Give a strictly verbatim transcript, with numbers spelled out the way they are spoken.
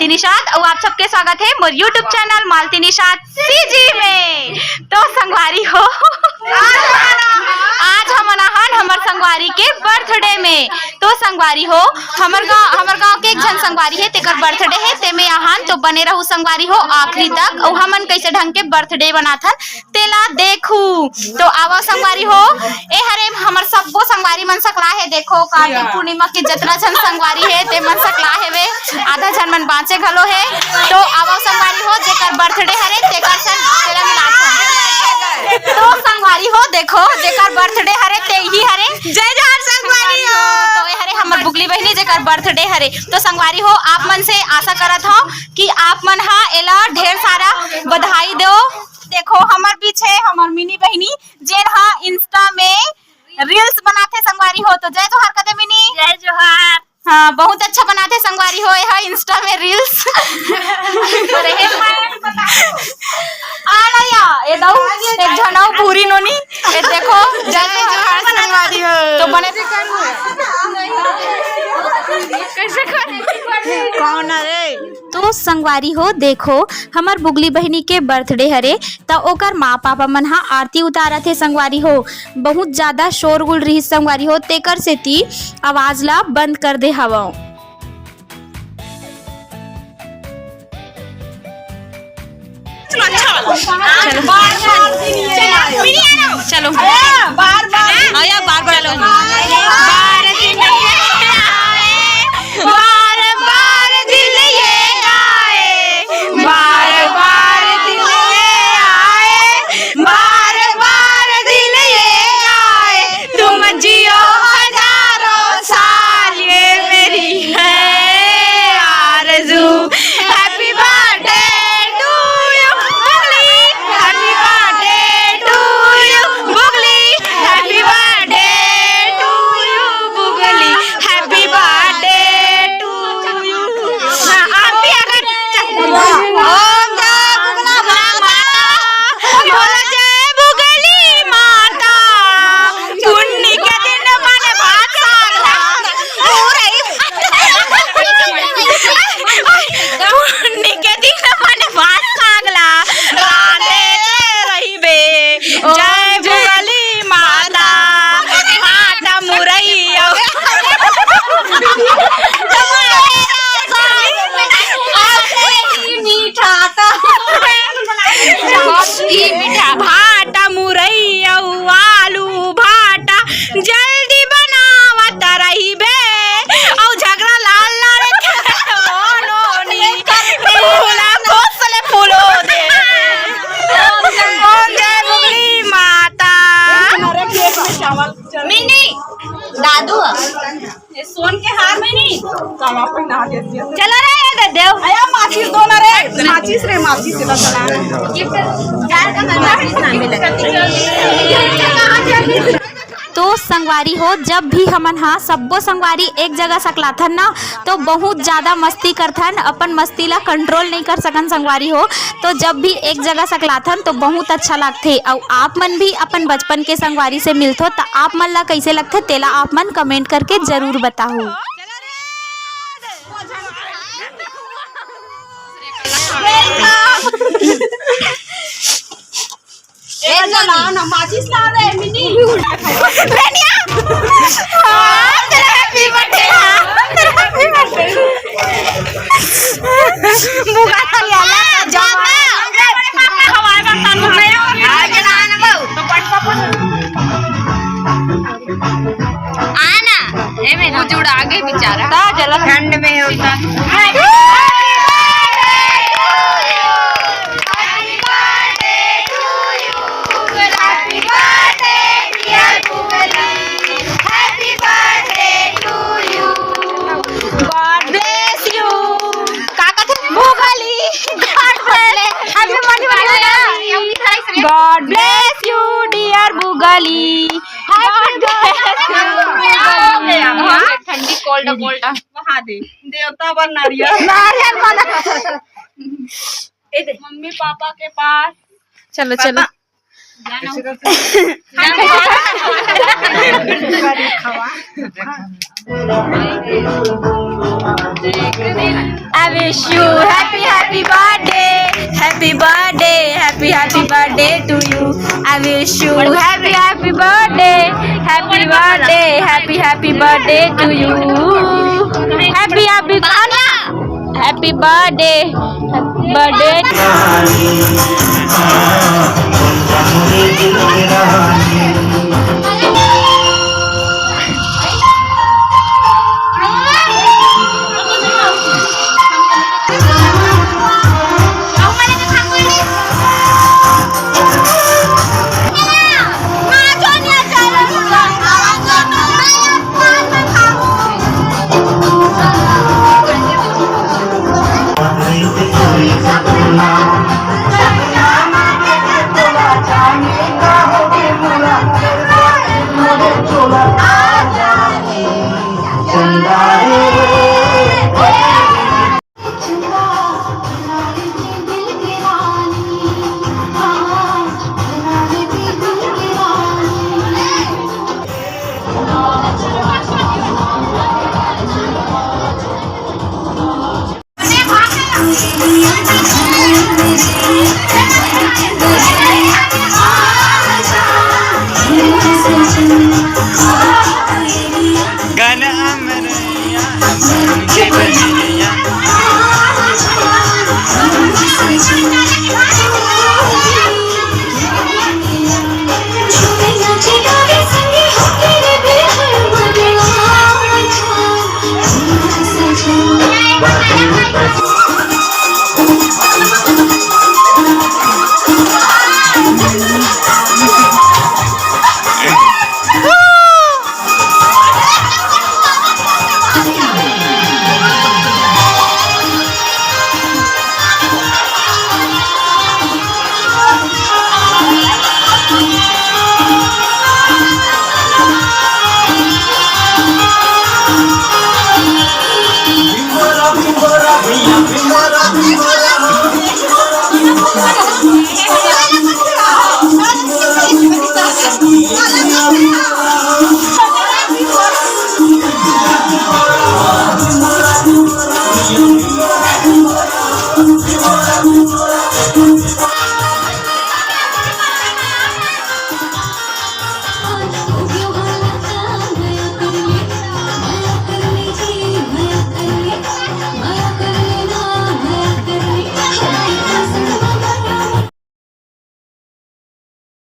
निषाद, अउ आप सबके स्वागत हे मोर YouTube channel Malti Nishad CG में। तो संगवारी हो, आज हमन आहन हमर संगवारी के बर्थडे में। तो संगवारी हो, हमर गांव, हमर गांव के एक झन संगवारी हे, तेकर बर्थडे हे, ते में आहन। तो बने रहू संगवारी हो आखिरी तक, अउ हमन कइसे ढंग के बर्थडे बनाथन तेला देखू। तो आवा संगवारी हो, ए हरे हमर सब्बो संगवारी मन सकला हे। देखो, कार्तिक पूर्णिमा के जतना झन संगवारी हे, ते मन सकला हेवे। आधा झन मन बांचे घलो हे। तो आवा संगवारी हो, जेकर बर्थडे हरे, तेकर सन तेला मिलाथन। तो संगवारी हो, देखो, जेकर बर्थडे हरे, ते ही हरे। जय जोहार संगवारी हो। तो ए हरे हमर बुगली बहिनी, जेकर बर्थडे हरे। तो संगवारी हो, आप मन से आशा करत हव कि आप मन हा एला ढेर सारा बधाई दो। देखो, हमर बीच हे हमर मिनी बहिनी, जेन हा Insta में reels बनाथे संगवारी हो। तो जय जोहार कदे मिनी। जय जोहार। हाँ, बहुत अच्छा बनाथे संगवारी हो, एहा Insta में reels। अरे हे माया, बता दो। आ ना या, ए दऊ, एक झन अउ पूरी नोनी, ए देखो, जय जोहार संगवारी हो। तो बने कइसे कर? कौन रे? तो संगवारी हो, देखो, हमर बुगली बहिनी के बर्थडे हरे, त ओकर माँ पापा मन ह आरती उतारत हे संगवारी हो। बहुत ज्यादा शोरगुल रिहिस संगवारी हो, तेकर सेती आवाज ला बंद कर दे हवं। चलो, अच्छा वाला। चलो। चलो। अरे, बार, बार। हाँ यार, बार, बार। चलो। बार, बार दिल ये आए, बार, बार दिल ये आए, बार, बार दिल ये आए, बार, बार दिल ये आए। तुम जियो हजारों साल, ये मेरी है आरज़ू। Happy birthday to you, बुगली। Happy birthday to you, बुगली। Happy birthday to you, बुगली। Happy birthday to you। हाँ, आरती अगर ओम जय बुगला माता, बोला जय बुगली माता। पुन्नी के दिन माने भात साग ला। पुन्नी के दिन माने भात साग ला। रांधे रहिबे। जय बुगली माता। भाटा मुरई अउ मीठा। ई मीठा। भाटा मुरई अउ आलू भाटा जल्दी बनावत रहिबे। अउ झगरा लाल लड़े के मोनोनी फूला खोसले फूलो दे। ओम जय बुगली माता। मिनी, दादू। ये सोन के हार में नहीं। चलो रे, ये दे देव। अरे माचिस दो ना रे, माचिस रे, माचिस से बस चला। तो संगवारी हो, जब भी हमन हा सब्बो संगवारी एक जगह सकलाथन ना, तो बहुत ज्यादा मस्ती करथन, अपन मस्ती ला control नहीं कर सकन संगवारी हो। तो जब भी एक जगह सकलाथन तो बहुत अच्छा लगथे। अउ आप मन भी अपन बचपन के संगवारी से मिलथो त आप मन ला कइसे लगथे तेला आप मन comment करके जरूर बताहू। ए, चला ना, माचिस ला रे, मिनी। लेनिया। हाँ, तेरा happy birthday, हाँ, तेरा happy birthday। बुआ का लिया ला, जाओ। हवाई बर्तन में। आगे ना आना बाबू। तो पटका पटका। आना, ए में ना जुड़ा आगे बेचारा। ता जला ठंड में हो। God bless you। का कथे? भुगली। God bless। अभी मनी वाला ना। God bless you, dear भुगली। Happy birthday। ठंडी cold cold। महादेव देवता बर नारियल। नारियल वाला। ए दे। मम्मी पापा के पास। चलो, चलो। I wish you happy, happy birthday, happy birthday, happy, happy birthday to you. I wish you happy, happy birthday, happy birthday, happy, happy birthday to you. Happy, happy, happy birthday, happy birthday.